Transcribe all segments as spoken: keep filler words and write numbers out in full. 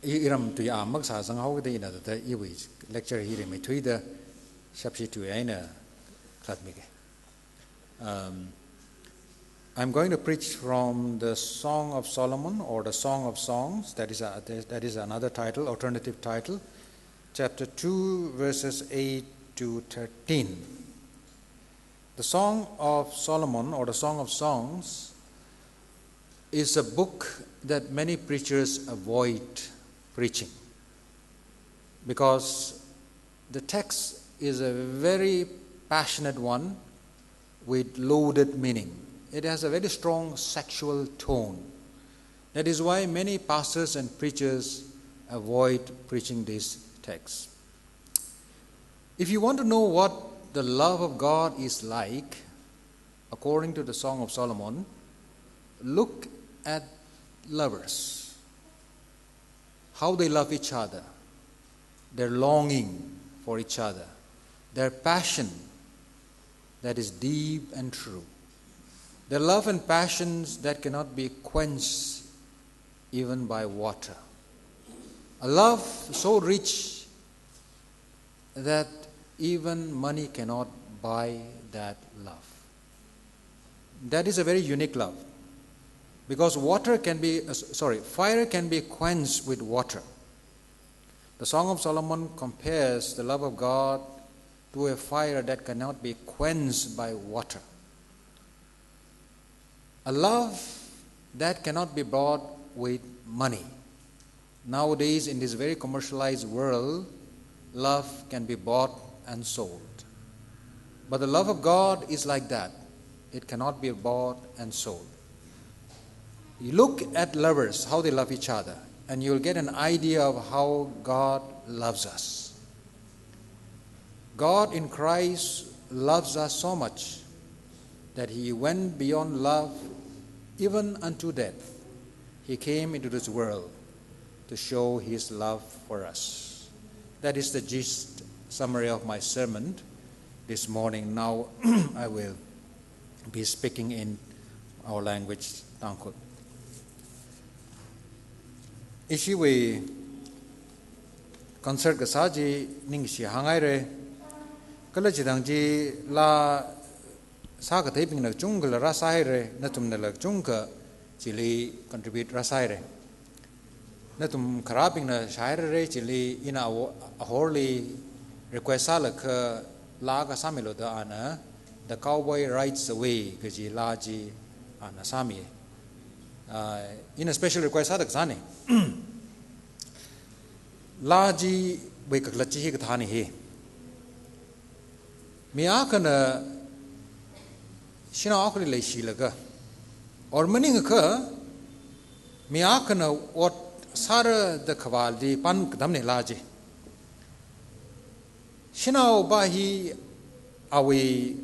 i-, iram tui a makasā zanghaokida ina thāda iwui lecture hi rimeithuida shapshi tui eina khatmige. Um, I'm going to preach from the Song of Solomon or the Song of Songs. That is a, that is another title, alternative title, chapter two, verses eight to thirteen. The Song of Solomon or the Song of Songs is a book that many preachers avoid preaching because the text is a very passionate one with loaded meaning. It has a very strong sexual tone. That is why many pastors and preachers avoid preaching this text. If you want to know what the love of God is like, according to the Song of Solomon, look at lovers, how they love each other, their longing for each other, their passion that is deep and true, their love and passions that cannot be quenched even by water. A love so rich that even money cannot buy that love. That is a very unique love. Because water can be, uh, s-, sorry, fire can be quenched with water. The Song of Solomon compares the love of God to a fire that cannot be quenched by water. A love that cannot be bought with money. Nowadays, in this very commercialized world, love can be bought and sold. But the love of God is like that. It cannot be bought and sold. You look at lovers, how they love each other, and you'll get an idea of how God loves us. God in Christ loves us so much that he went beyond love, even unto death. He came into this world to show his love for us. That is the gist summary of my sermon this morning. Now I will be speaking in our language, Tangkhul. Ishiwui concert kasā chi ningshi hānghaira. Kala chithang chi laa sākatheibingna kachungkhala rāsāhaira, nathumnala kachungkha chili contribute rāsāhaira. Nathum kharābingna shāhairara chili, ina awo-, ahorli request sālaga laa akha sāmilu da ana The Cowboy Rides Away kaji laa chi ana sāmi. Ah, ina special request sāda kasāna. Laa chiwui kakhalat chi hikathāna hi. Mi akhana shanao akhali leishilaga, or maningakha mi akhana ot sāra da khavāli pan katamna laa chi. Shanaova hi awui,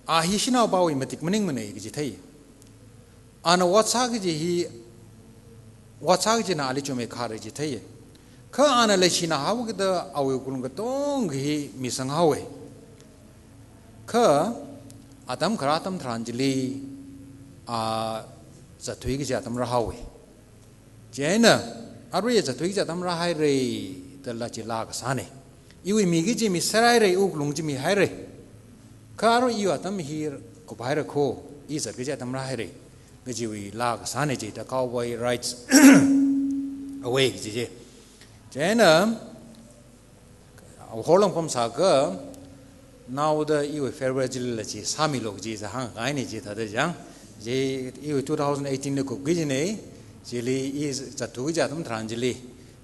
a hi shanaovawui matik maningmana kaji thei. Ana ot sāki kaji hi, ot sāki kajina ali chuimeikharra kaji thei. Kha ana leishina haokida awui wuklung katonga hi misanghaowa. Kha atam kharā atam tharan chili, a, zatthui kaji atam rāhaowa. Chieina, arui zatthui kaji atam rāhaira, dala chi laa kasāna. Iwui miki chi miserhaira, wuklung chi mihaira. Kha arui iwui atam hi kuphaira kho, i zatki kaji atam rāhaira. Kajiwui laa kasāna chi, The Cowboy Rides Away kaji chi. Chieina, horlong pamsāakha, naoda iwui farewell chilila chi sāmilu kaji sāhāngngaina chi thāda chang. Chi iwui two thousand eighteen li kupki kajina, chili i zatthui kaji atam tharan chili.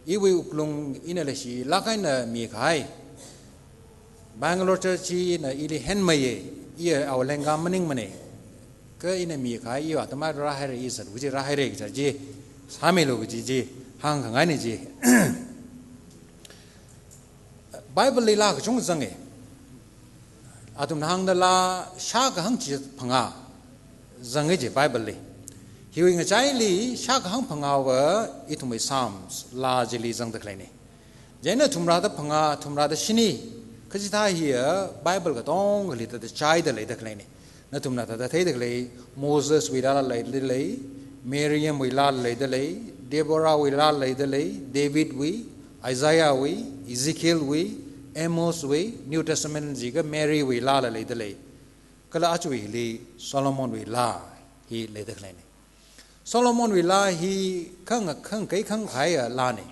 Iwui wuklung ina leishilāk eina mikahai. Bangalore church china ili henmeiya, i awui lengkam maningmana. Kha ina mikahai, i atam rāhaira, i zatthui kaji rāhaira kaji chi, sāmilu kaji chi, hāngkhangaina chi. Bible li laa kachungkha zanga. Athumna hāngda laa shākahang chiphangā zanga kaji Bible li. Hiwui ngachaili shākahang phangāva ithumwui Psalms laa chili zangda khaleina. Chieina thumrāda phangā, thumrāda shini, kachithā hiya Bible katongali thāda chaida leida khaleina. Nathumna thāda theida khalei, Moseswui laala leida lei, Miriamwui laala leida lei, Deborahwui laa leidalei, Davidwui, Isaiahwui, Ezekielwui, Amoswui, New Testament jiakha Marywui laala leidalei. Kala achuwuili Solomonwui laa hi leida khaleina. Solomonwui laa hi khang khang kai khang khaiya laana.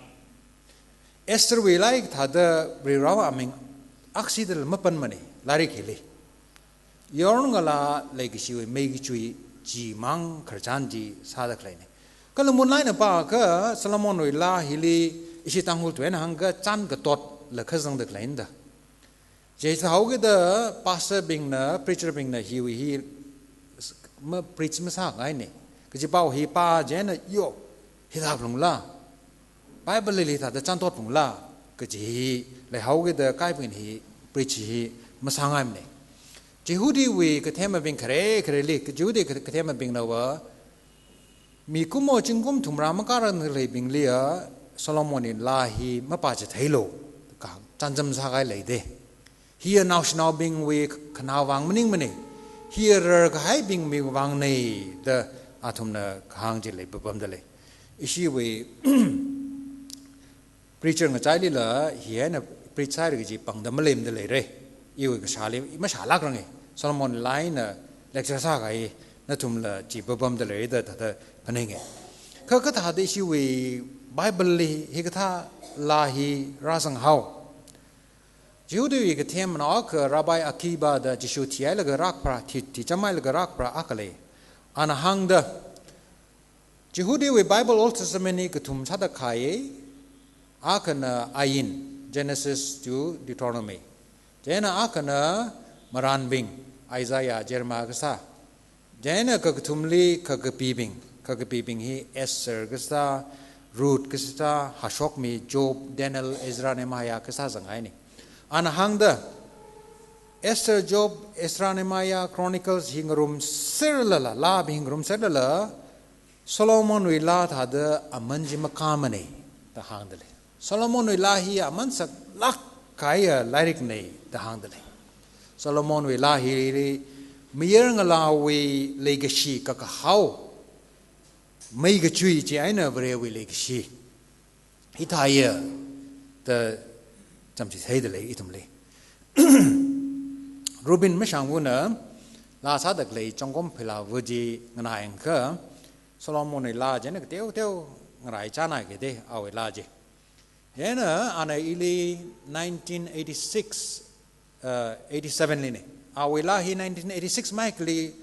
Estherwui laa kathāda Varivarāwui aming aksida mapanmana lairik hili. Yaron ngalā leikashiwui meikachui chimang khararchan chi sāda khaleina. Kala mun eina pākha Solomonwui laa hili ishi Tangkhul tuina hāngkha chān katotla kazangda khaleina da. Chithāhaokida pastor bingna, preacher bingna hiwui hi ma preach masāngaina. Kachipao hi pā chieina yo, hithā phalungla, Bible li hithāda chān tot phalungla kaji hi leihaokida kaibing hi preach hi masāngaimana. Jihudiwui kathemabing khare khareli, Jihudi kathemabingnava mikumo zingkum thumrā makāran khaleibingliya Solomonwui laa hi mapāchitheilu, kahāng chānjam sākahai leida. Hiya naoshinaobingwui khanāwui vang maningmana. Hiya rarkahaibingwui vangna da athumna kahāng chili papamda lei. Ishiwui preacher ngachailila hi eina preach sāra kaji pāngda malemda leira. Iwui kashāli mashālākranga. Solomon laa eina lecture sākahai nathumla chi papamda leira da thāda phaninga. Kha kathāda ishiwui Bible li hikathā laa hi rāzanghao. Jihudiwui kathemnao akha Rabbi Akiba da Jishu thihailaga rākphara, thi, thichamhailaga rākphara akha lei. Ana hāngda, Jihudiwui Bible Old Testament hi kathum sāda khaiya, akhana ain, Genesis to Deuteronomy. Chieina akhana marānbing, Isaiah, Jeremiah kasā. Chieina kakathumli kakapibing, kakapibing hi Esther kasā, Ruth kasā, hashokmi Job, Daniel, Ezra, Nehemiah kasā zanghaina. Ana hāngda, Esther, Job, Ezra, Nehemiah, Chronicles hi ngarumserlala, laabing hi ngarumserlala, Solomonwui laa thāda aman chi makāmana da hāngda lei. Solomonwui laa hi aman saklāk kahaiya lairikna da hāngda lei. Solomonwui laa hili mayar ngalāwui leikashi kakahao, meikachui chieina Varewui leikashi hithāya da chamchitheida lei ithumli. Rubin Mashangvana laa sāda khalei Chongkom Philava chi nganāyangkha, Solomonwui laa chieina kateoteo ngaraichānhaikida awui laa chi. Chieina ana ili nineteen eighty-six, uh, eighty-seven lina. Awui laa hi nineteen eighty-six maikli,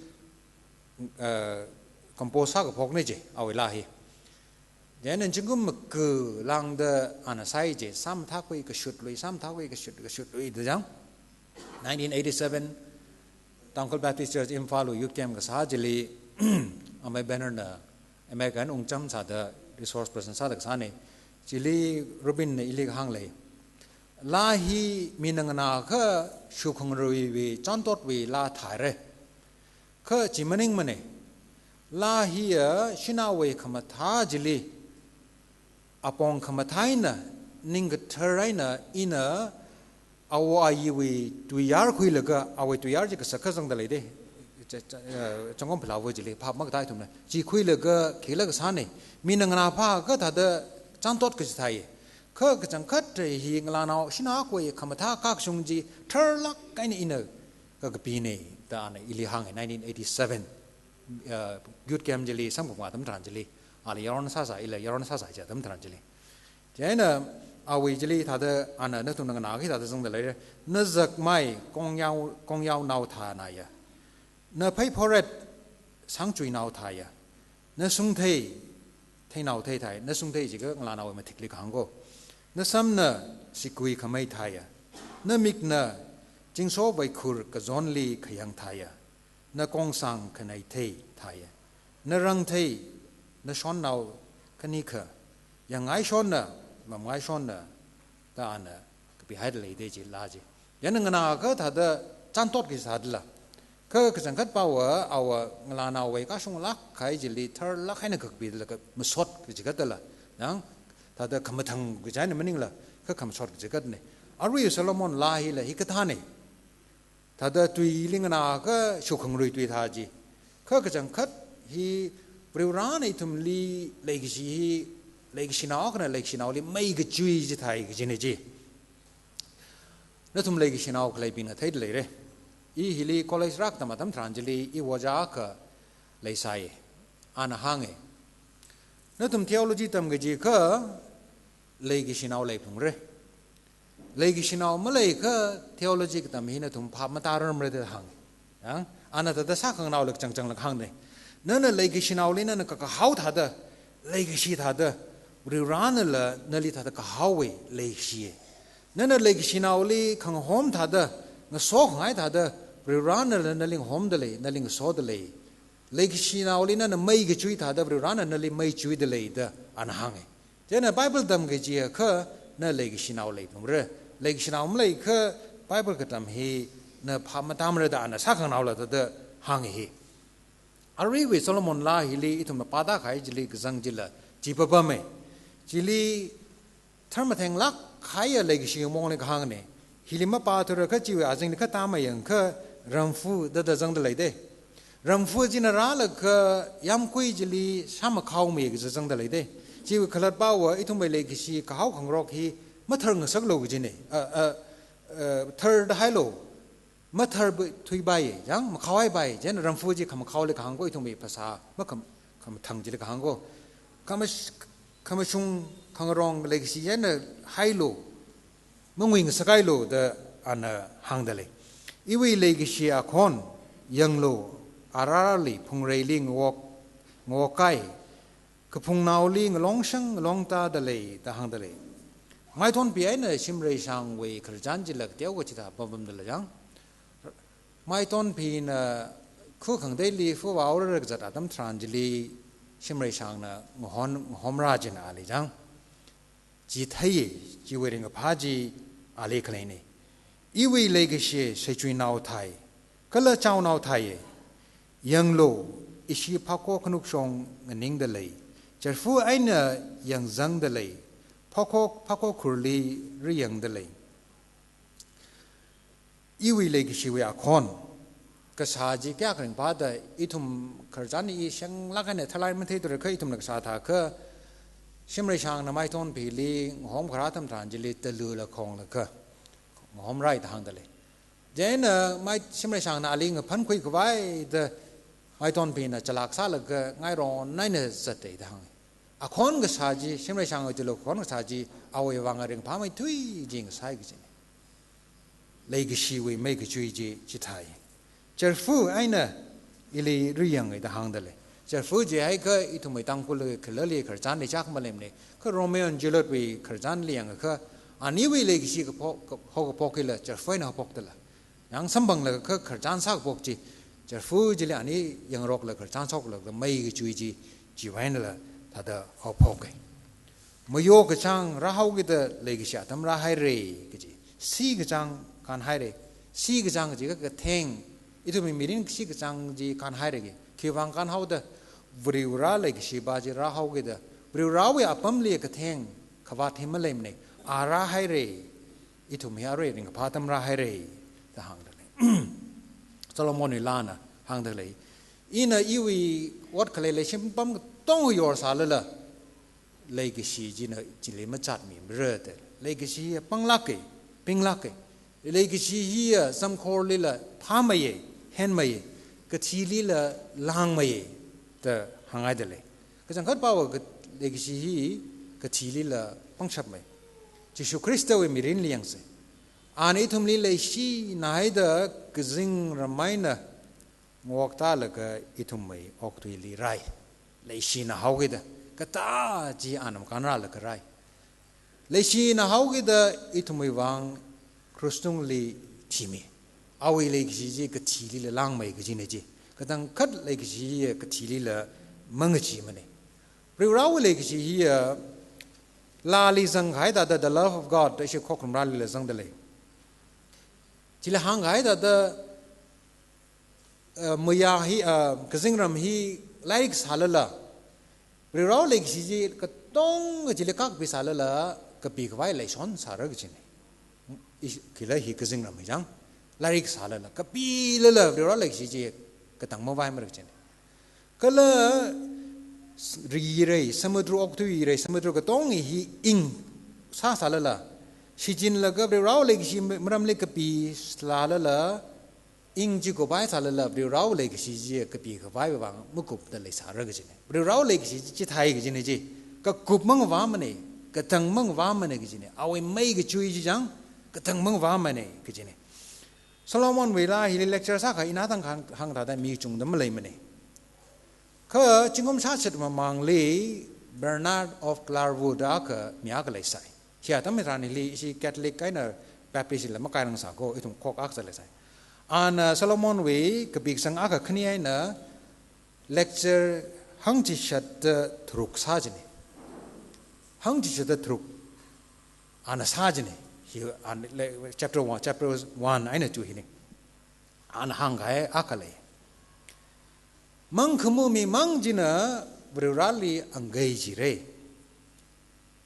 uh, compose sākaphokna chi, awui laa hi. Chieina zingkum maga lāngda ana sāi chi, sāmathākhui kashutlui, sāmathākhui kashut, kashutlui da chang. Nineteen eighty-seven, Tangkhul Baptist Church Imphalwui youth camp kasā chili, amei Banner na, amei kan ungcham sāda resource person sāda kasāna. Chili Rubinna ili kahāng lei. Laa hi mina nganākha shukhangaruiwui, chāntotwui laa thāra. Kha chi maningmana. Laa hiya shanaowui khamathā chili, apong khamathā eina, ning kathar eina, ina awo ayiwui tuiyār khuilaga, awui tuiyār chi kasak kazangda leida. Cha, cha, eh, Chongkom Philava chili phap makatā ithumna. Chi khuilaga khila kasāna. Mina nganāphākha thāda chāntot kachithāya. Kha kachangkhat hi ngalānao shanaowui khamathā kakashung chi tharlāk eina ina kakapina da ana ili hānga nineteen eighty-seven, uh, youth camp chili samkaphang atam tharan chili, ali yaron sāsai, ila yaron sāsai chi atam tharan chili. Chieina awui chili thāda ana nathumna nganākha thāda zangda leira. Na zakmai kongyao, kongyaonao thānaya. Na pheiphoret sangchuinao thāya. Na sungthei theinao thei thāya. Na sungthei jiakha ngalānaowui mathikli kahāng ko. Na samna sigui khamei thāya. Na mikna zingsho vaikhur kazonli khayang thāya. Na kongsang khanei thei thāya. Na rangthei, na shonnao khanikha, yangngai shonna, mamngai shonna, da ana kapihaida leida chi laa chi. Chieina nganākha thāda chāntot kachithā dala. Kha kachangkhat pāva, awa ngalānaowui kashunglāk kahai chili tharlāk eina kakapidala, kamasot kachigat dala. Nang thāda khamathang kaji eina maningla, kha kamasot kachigatna. Arui Solomon laa hila hikathāna. Thāda tuili nganākha shukhangarui tui thā chi. Kha kachangkhat hi Varivarāna ithumli leikashi hi Leikashinao akhana leikashinaoli meikachui chithai kajina chi. Nathum leikashinao khaleibingna theida leira. I hili college rākatam atam tharan chili iwui ojā akha leisai. Ana hānga, nathum theology tamkaji kha leikashinao leiphalungra. Leikashinao maleikha theology katam hi nathum phap matararmara da hānga. Yang, ana thāda sākhanganao lak changchang lak hāngna. Nana leikashinaoli nana kakahao thāda, leikashi thāda, Varivarānala nali thāda kahaowa, leikashiya. Nana leikashinaoli khangahom thāda, ngasokhangai thāda, Varivarānala nali ngahomda lei, nali ngasoda lei. Leikashinaoli nana meikachui thāda, Varivarāna nali meichuida lei da ana hānga. Chieina Bible tamkaji akha na leikashinao leiphalungra. Leikashinao maleikha Bible katam hi na phap matamara da ana sākhanganao lāda da hānga hi. Aruiwui Solomon laa hili ithumna pāda kahai chili kazang chila chi papama. Chili tharmathenglāk kahaiya leikashi mongli kahāngna. Hili mapāthura kha chiwui azingli kha tamai yangkha ramfu da da zangda leida. Ramfu china rālaga yāmgui chili shāmakhaomi kaji zangda leida. Chiwui khalatpava ithumwui leikashi kahao khangarok hi mathar ngasaklu kajina. A, a, a, tharda hailu. Mathar bu-, thuipai, yang makhaohaipai, chieina ramfu chi khamakhaoli kahāng ko, ithumwui phasā makham-, khamathang chili kahāng ko. Khamash-, khamashung khangarong leikashi chieina hailu, mangui ngasakailu da ana hāngda lei. Iwui leikashi akhon yanglu, ararali phungreili ngawok, ngawokkai, kaphungnaoli ngalongshang ngalongtāda lei da hāngda lei. Maithonpi eina Shimreishangwui khararchan chila kateo kachida pam pamda lei yang. Maithonpina khu khangateili fuwa aura kazat atam tharan chili Shimreishangna ngahon, ngahomrā china ali yang. Chi theiya, chiwui ringkaphā chi ali khaleina. Iwui leikashi sheichuinao thai, kala chaonao thaiya. Yanglu, ishi phakho khanukshong nganingda lei. Chārfu eina yangzangda lei. Phakho, phakho khurli riyangda lei. Iwui leikashiwui akhon. Kasā chi kayākha ringphāda ithum khararchan i shenglāk eina thalai matheithura kha ithumna kasā thākha Shimreishangna Maithonpili ngahom kharā atam tharan chili talula khonglaga ngahomrai da hāngda lei. Chieina mai Shimreishangna ali ngaphankhui khavai da Maithonpina chalak sālaga ngairon eina zatda lei da hānga. Akhon kasā chi, Shimreishangwui talu khon kasā chi, awui vang ringphāmeithui chi ngasai kajina. Leikashiwui meikachui chi, chithai. Chārfu eina ili riyanga da hāngda lei. Chārfu chi haikha ithumwui Tangkhul khalali khararchanli chāk maleimana. Kha Romeo and Juliet wui khararchanli yangakha, aniwui leikashi kaphok, ka-, haokaphok hila chārfu eina haophokda lei. Yang samphanglaga kha khararchan sākaphok chi, chārfu chili ani yangroklaga khararchan shoklaga meikachui chi, chiwui einala thāda haophoka. Mayo kachāng rāhaokida leikashi atam rāhaira kaji. Si kachāng kānhaira. Si kachāng kaji kha katheng. Ithumwui mirin si kachāng chi kānhaira ki. Khiwui vang kānhaoda Varivarā leikashi pa chi rāhaokida Varivarāwui apamli katheng khavāt hi maleimana. A rāhaira. Ithum hi arui ringkaphā atam rāhaira da hāngda lei. Solomonwui laana hāngda lei. Ina iwui ot khalei leishim pam katong yorsālala, leikashi china chili machatmimara da. Leikashi hi panglāka, pinglāka. Leikashi hiya samkhorlila phāmeiya, henmeiya, kathilila langmeiya da hānghaida lei. Kachangkhat pava ka-, leikashi hi kathilila pangshapmei. Jishu Khristawui mirinli yangsa. Ana ithumli leishinahaida kazingram eina ngawoktālaga ithumwui okathuili rai. Leishina haokida, katā chi ana makānrālaga rai. Leishina haokida ithumwui vang krus tungli thimi. Awui leikashi chi kathilila langmei kajina chi. Katangkhat leikashi hi kathilila mangacheemana. Varivarāwui leikashi hiya laali zangkahai thāda, the love of God, da ishi khokharum rālila zangda lei. Chili hāngkahai thāda, eh, maya hi, eh, kazingram hi lairik sālala, Varivarāwui leikashi chi katonga chili kakpi sālala, kapikhavai leishon sāra kajina. Ish-, khila hi kazingram hi chang. Lairik sālala, kapilala, Varivarāwui leikashi chi katang mavaimara kajina. Kala rirei, samudra okthuirei, samudra katonga hi ing sāsālala, shichinlaga Varewui leikashi maramli kapi sālala, ing chi kuphaisālala, Varewui leikashi chi kapikhavai vang makupda leisāra kajina. Varewui leikashi chi chithai kajina chi, kakup mangavāmana, katang mangavāmana kajina. Awui mei kachui chi chang katang mangavāmana kajina. Solomonwui laa hili lecture sākha ina tang hāng, hāngda mi chungda maleimana. Kha zingkum shāchat mamangli Bernard of Clairvaux da akha mi akha leisai. Hi atam hitharanli ishi Catholic eina Baptist la makairang sāko, ithum khok akha leisai. Ana Solomonwui kapi kasang akha khani eina lecture hangchishatda tharuk sā kajina. Hangchishatda tharuk ana sā kajina. Hi ana le, chapter one, chapter one eina two hina. Ana hāngkahai akha lei. Mangkhamumi mang china Vareli angaichira.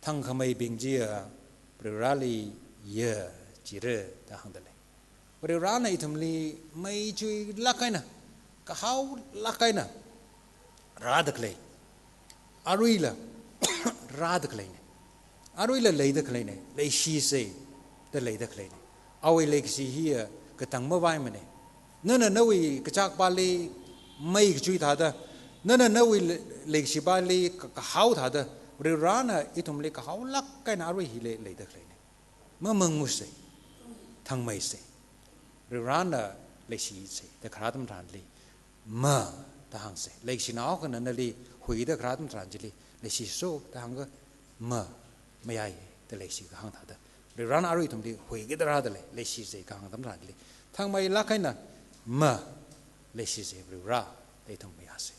Thangkhameibing chiya Vareli ya chira da hāngda lei. Varena ithumli mei chuilāk eina, kahaolāk eina rāda khalei. Aruila rāda khaleina. Aruila leida khaleina. Leishisa da leida khaleina. Awui leikashi hiya katang mavāmana. Nana nawui kachakpali mei kachui thāda, nana nawui le, leikashipali ka, kahao thāda, Varena ithumli kahaolāk eina arui hili leida khaleina. Mamangusa, thangmeisa. Varena leishisa da kharā atam tharanli, ma da hāngsa. Leikashinao akhana nali huida kharā atam tharan chili, leishiso da hāngkha, ma, mayai da leishi kahāng thāda. Varena arui ithumli huikida rāda lei, leishisa kahāng atam tharanli, thangmeilāk eina, ma, leishisa Vare da ithum mayāsa.